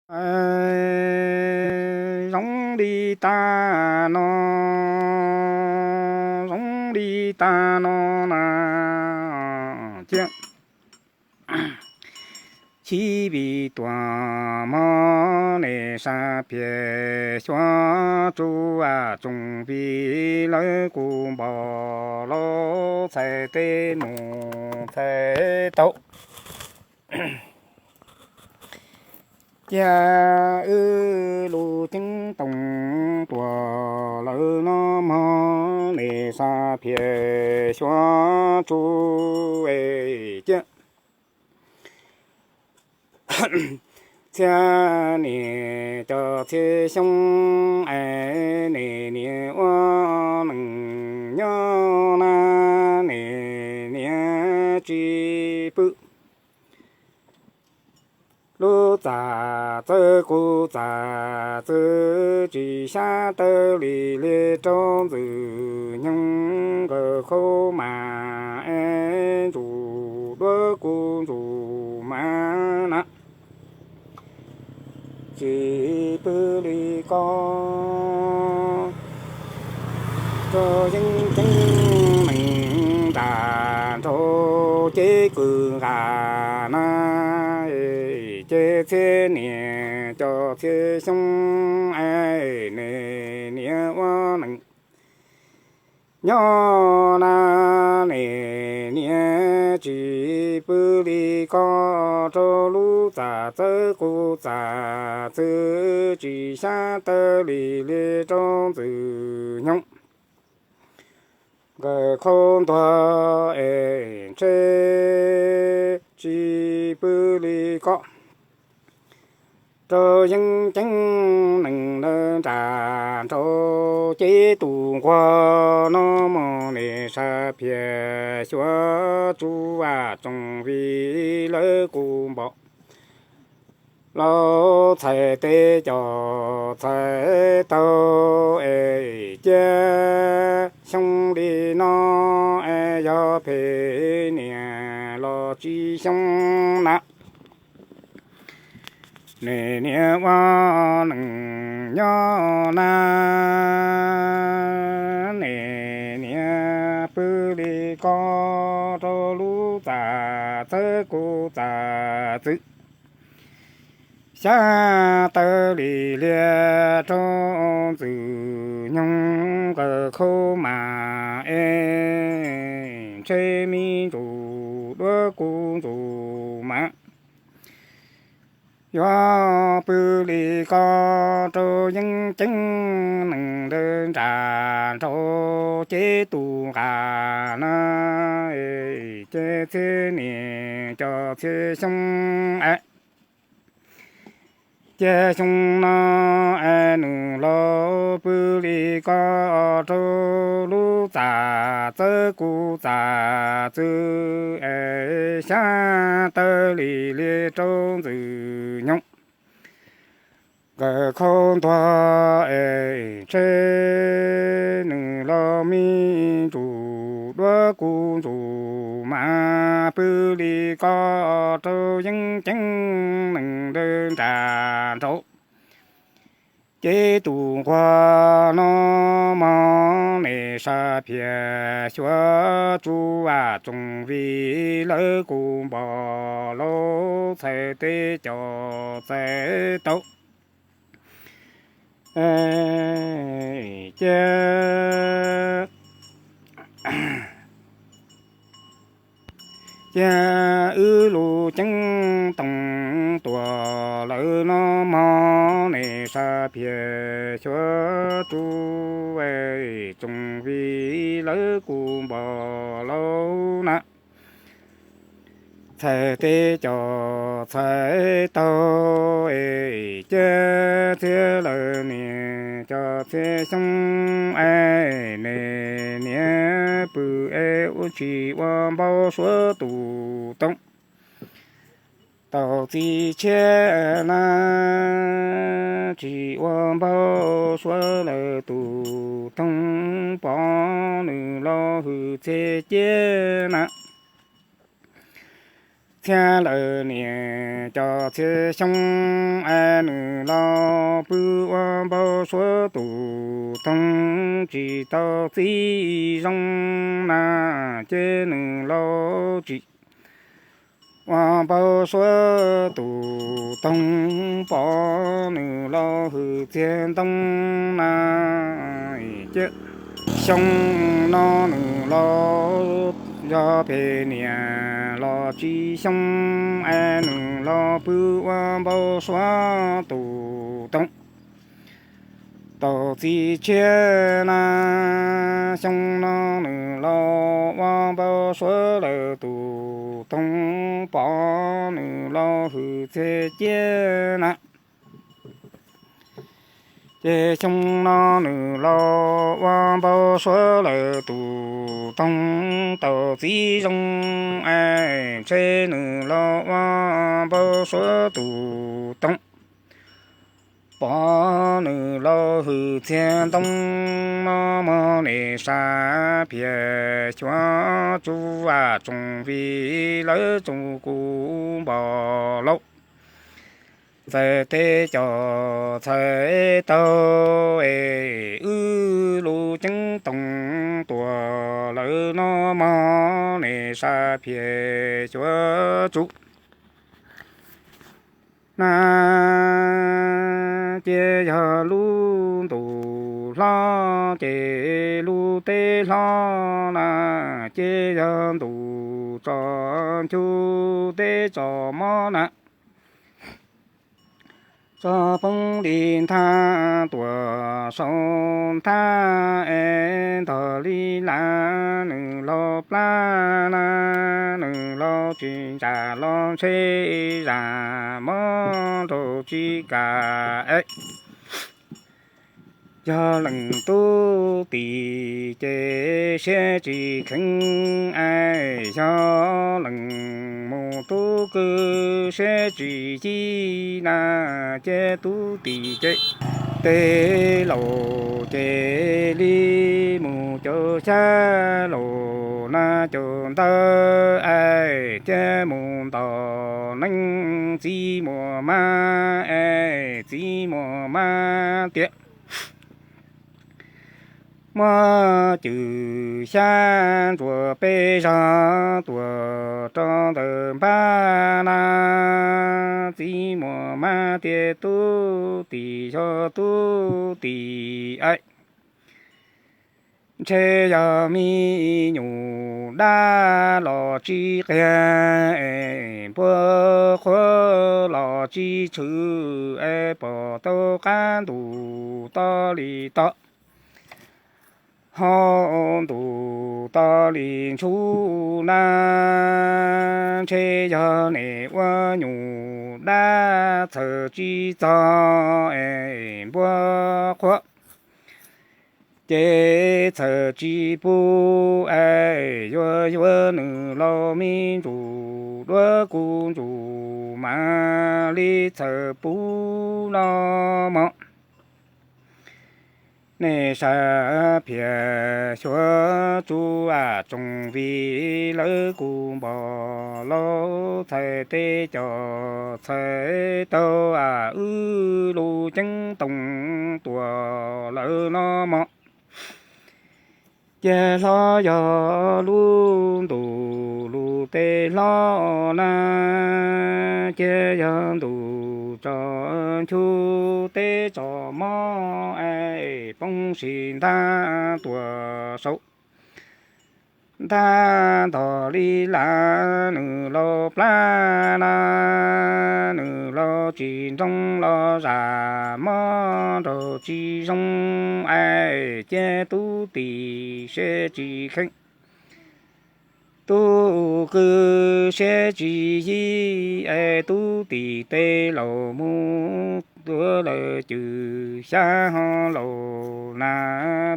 Zoo li tag no, zoo li tag no na, cia chib vij tuam mog, nej sab phiaj xyuas tsuj tsoom vij lawv kuj npog los txhais tes mus txhais taw. Cia wb lub ceeb toom tuaj lawm no mog, nej sab phiaj xyuas tsuj cia txhiab niam cov txhiab xyoob es nej niam ua neej nyob na, nej niam tsis pw lub txaj txawb kuv txaj txwv, tsis xyab tawv li liab rau ntxwg nyoog, nkawd khaub mas es ntsuj duab kuv ntsuj mas na. Tsis pw li ko rau yeeb ceeb neeg nram nraud ces kwv nqa na, ces txhiab niam cov txhiab xyoob es nej niam ua neej nyob na, nej niam tsis pw li ko rau lub txaj txawb kuv txaj txwv, tsis xyab tawv li liab rau ntxwg nyoog, nkawd khaub ntuag es ntshe tsis pw li ko rau yeeb ceeb neeg lawv nram nraud ces tus nquag no mog, nej sab phiaj xyuas tsuj tsoom vij lawv kuj npog los txhais tes cov txhais taw es cia xyoo li no es yog phem niam los tsis xyoo na. Nej niam ua neej nyob na, nej niam pw li ko rau lub txaj txawb kuv txaj txwv, xyab tawv li liab rau ntxwg nyoog, nkawd khaub mas es ntshe me ntsuj duab kuv ntsuj mas. Yuav pw li ko rau yeeb ceeb neeg lawv nram nraud ces tus nqa na, ces txhiab niam cov txhiab xyoob es cia xyoo no es nws los pw li ko rau lub txaj txawb kuv txaj txwv es xyab tawv li liab rau ntxwg nyoog, nkawd khaub ntuag es ntshe nws los me ntsuj duab kuv ntsuj mas, pw li ko rau yeeb ceeb neeg lawv nram nraud ces tus nquag no mog, nej sab phiaj xyuas tsuj tsoom vij lawv kuj npog los txhais tes cov txhais taw cia cia wb lub ceeb toom tuaj lawm no mog, nej sab phiaj xyuas tsuj tsoom vij lawv kuj npog los na, txhais tes cov txhais taw es cia txhiab lawv niam cov txhiab xyoob es nej niam pw es ua tsis ua npau suav tus toog tau txiv tshiab na, tsis ua npau suav lawv tus toog pom nws los hwj txhiab ciab na, txhiab lawv niam cov txhiab xyoob es nws los pw ua npau suav tus toog tsis tau txiv zoo na, ces nws los tsis ua npau suav tus toog pom nws los hwm txiag ntoo na. Ces xyoo no nws los yog phem niam los tsis xyoo es nws los pw ua npau suav tus toog tau txiv tshiab na. Xyoo no nws los ua npau suav lawm tus toog pom nws los hwm txiag ciab na. Ces xyoo no nws los ua npau suav lawm tus toog tau txiv zoo es ntshe nws los ua npau suav tus toog pom nws los hwm txiag ntoo no mog. Nim sab phiaj xyuav tsuj vam tsoom vij lawv tsuas kuv npog lauj, txawm tej cov txhais taug es wb lub ceeb toom tuaj lawm no mog. Nim sab phiaj xyuav tsuj na, ces yog lub ntuj hlob ces lub teb hlob na, ces yog ntuj tso nchuv teb tso mob na, tso poob li nthab tuaj saum nthab es ntog li lav nws los plab na, nws los tsis ntsa los ntshe zam mob nraug tsis kam es yog leej tub tim ces siab tsis kheev es yog leej mus tub kwj siab tsis yig na, ces tub tim ces tej laus ces li mus caum xyab laus na caum ntawv es thiaj mus ntos neej txiv muaj mab es txiv muaj mab tias muab cwm xyab ntsuas peb zog tuaj rau ntawm npab na, txiv muaj mab tias tub tim yog tub tim es ntshe yog me nyuam dab los tsis qia, npua qhuav los tsis tshwm es pom tau qab ntuj to li to, hauv ntuj to li ntshub na, ntshe yog nim ua nyuam dab txhawm tsis txog es npua qhuav ces txhawm tsis pub es yuav yuav nws los me ntsuj duab kuv ntsuj mas li txhawm pub no mog. Nej sab phiaj xyuav tsuj vam tsoom vij lawv kuv npog lauj, txhais teb cov txhais taug wb lub ceeb toom tuaj lawm no mog. Cia hlob yog lub ntuj lub teb hlob na, cia yog ntuj tso nchuv teb tso mob es poob sim ntab tuaj saum ntab ntog li lav nws los plab na, nws los tsis nroo los zam mob nraug tsis zoo es cia tub tim siab tsis kheev, tub kwj siab tsis yig es tub tim tej laus mus tuav lawm cwm xyab ho laus na,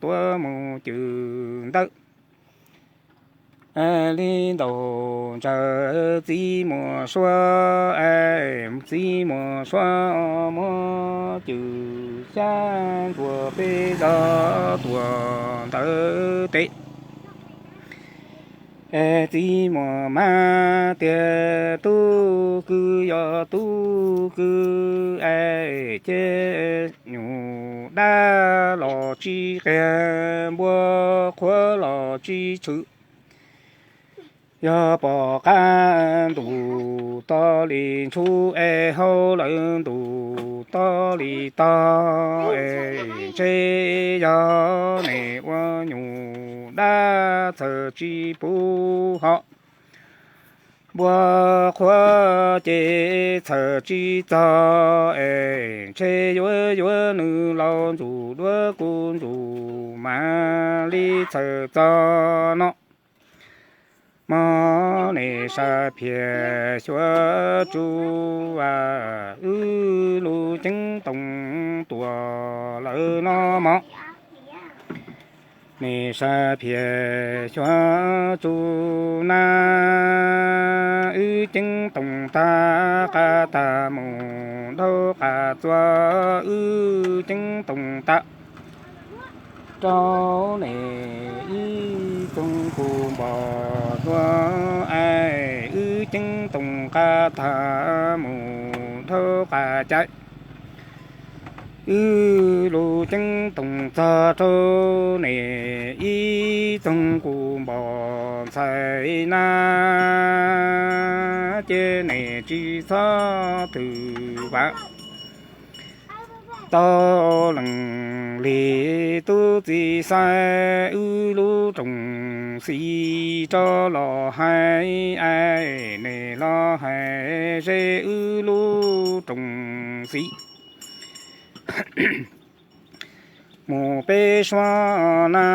tuav mus cwm ntawm li ntaus ntsaws txiv muas suav es txiv muas suav muab cwm xyab ntsuas peb zog tuaj ntawm teb Es txiv muaj mas tiag tub kwv yog tub kwv es ces nyuj dab los tsis qias, npua qhuav los tsis tshwm. Yog pom qab ntuj tog li ntshub es hauv lawv ntuj tog li tog es ntshe yog niam ua nyuj dab txhawj tsis pub ho. Npua qhuav ces txhawj tsis txog es ntshe yuav yuav nws los ntsuj duab kuv ntsuj mas li txhawj txog no. Mog nej sab phiaj xyuas tsuj a, wb lub ceeb toom tuaj lawm no mog. Nej sab phiaj xyuas tsuj na, wb ceeb toom tag qab tag mus dhau qab txuas, wb ceeb toom tag rau nej ib tsoom kuv npog hluas, es wb ceeb toom qab tag mus dhau qab cai. Wb lub ceeb toom txog rau nej ib tsoom kuv npog ntxhais na, ces nej tsis txhob twm vam tau lees li tub txiv xaiv, wb lub rooj xim rov los hais, es nej los hais ze wb lub rooj xim mus peb suab na.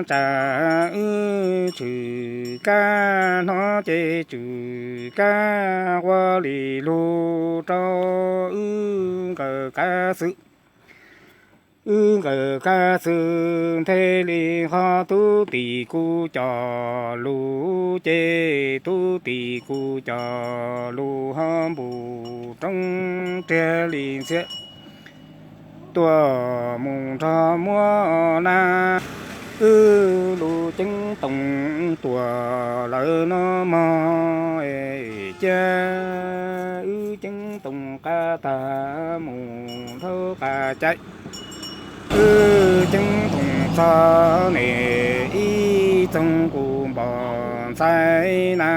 Tsam wb tshwm kab hnov ces tshwm kab ua li lug rau wb nkawm kab xwb. Wb nkawm kab xwb nthe li ho tub tim kuv coj lug, ces tub tim kuv coj lug ho npuj roob riag li ntxhiab tuaj mus nrog muab na. Wb lub ceeb toom tuaj lawm no mog, es cia wb ceeb toom qab tag mus dhau qab cai. Wb ceeb toom txog nej ib tsoom kuv npog ntxhais na,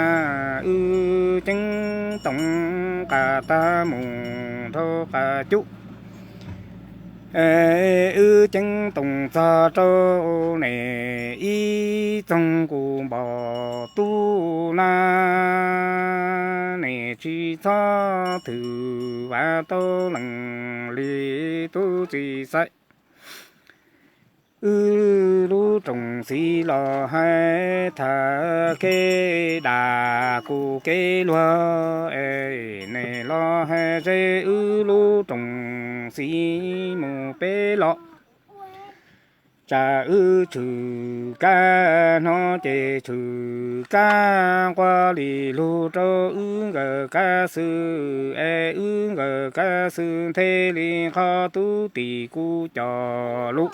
wb ceeb toom qab tag mus dhau qab cub. Es wb ceeb toom txog rau nej ib tsoom kuv npog tub na, nej tsis txhob twm vam tau lees li tub txiv xaiv. Wb lub rooj xim los hais tham kev dag kuv kev luag, es nej los hais ze wb lub rooj xim mus peb los. Tsam wb tshwm kab hnov ces tshwm kab nqua li lug rau wb nkawm kab xwb, es wb nkawm kab xwb nthe li qhov tub tim kuv coj lug,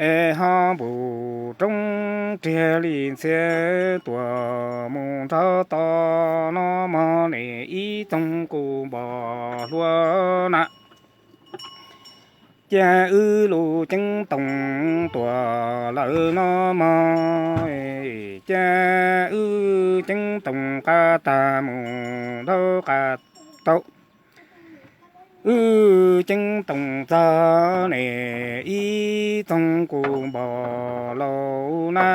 es ho npuj roob riag li ntxhiab tuaj mus nrog tod no mog, nej ib tsoom kuv npog hluas na. Cia wb lub ceeb toom tuaj lawm no mog, cia wb ceeb toom qab tag mus dhau qab tau. Wb ceeb toom txog nej ib tsoom kuv npog laus na,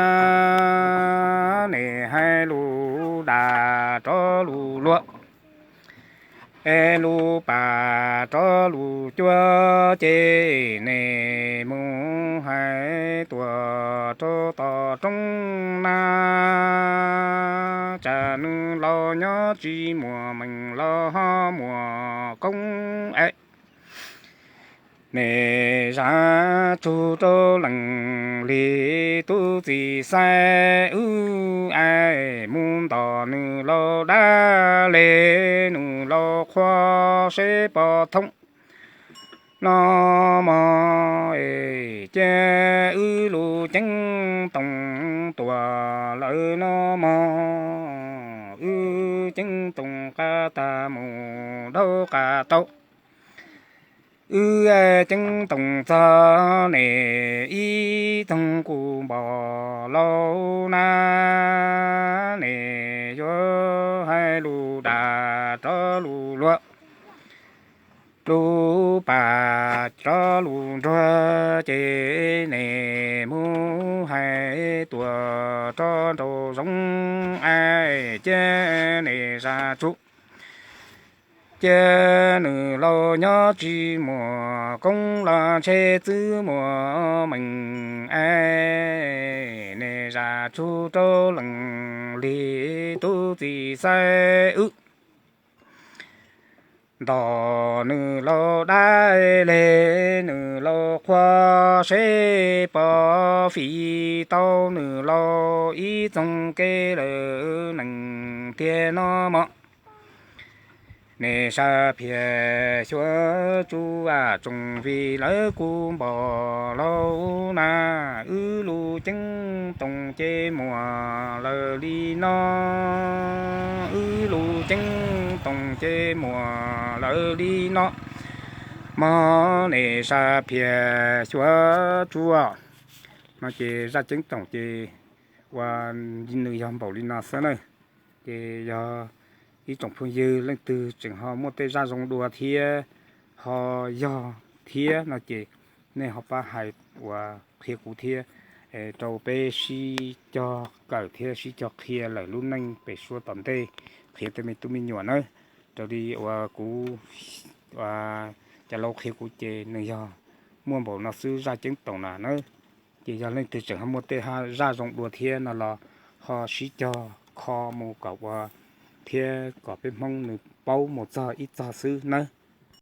nej hais lus dag rov lus luag, es lus pam rov lus cuab, ces nej mus hais tuaj rau tom roob na. Tsam nws laus nyob tsis muaj meej los ho muaj koob es nej zam txug rau lees li tub txiv xaiv wb, es mus nto nws laus dab le, nws laus qhua seb pom thoob. no mog, es ces wb lub ceeb toom tuag lawm no mog, wb ceeb toom qab tag mus daub qab tau. Wb ceeb toom txog ne, ib tug kuj npog lauj na, ne yuav hais lus dag rov lus luag, lub pas rov lus nruag, ces ne mus hais tuam rov nraum zoov, es ces ne zaj tsug ces nws laus nyob tsis muaj koob los ntshe txwb muaj meej, es ne zaj tsug rau leej li tub txim xaiv wb. Ntaus nws laus dab le, nws laus qhua seb pov fim tau nws laus ib txoog kev lawm neeg tiag no mog. Ne sab phiaj xyuas tsuj tsoom vim lawv kuj npog lauj na, wb lub ceeb toom ces muaj lawm li no, wb lub ceeb toom ces muaj lawm li no mog, ne sab phiaj xyuas tsuj. No ces zaj ceeb toom ces ua nws yog npaum li no xwb na. Ces yog ib tsoom phooj ywg leej twg tseem ho muaj tej zaj zoo dua thiab ho yog thiab no ces nej ho pab hais uas qhia kuv thiab, rau peb sib cog kawm thiab sib cog qhia lawm lub neej pem suab tom ntej, qhia tej me tub me nyuam nawb. Raws li uas kuv, cov laus qhia kuv ces nws yog muaj npaum no xwb zaj ceeb toom na nawb. Ces yog leej twg tseem ho muaj tej zaj zoo dua thiab no los ho sib cog kho mus kom ua thiab kom peb Hmoob nws paub mus txog ib txog xwb nawb.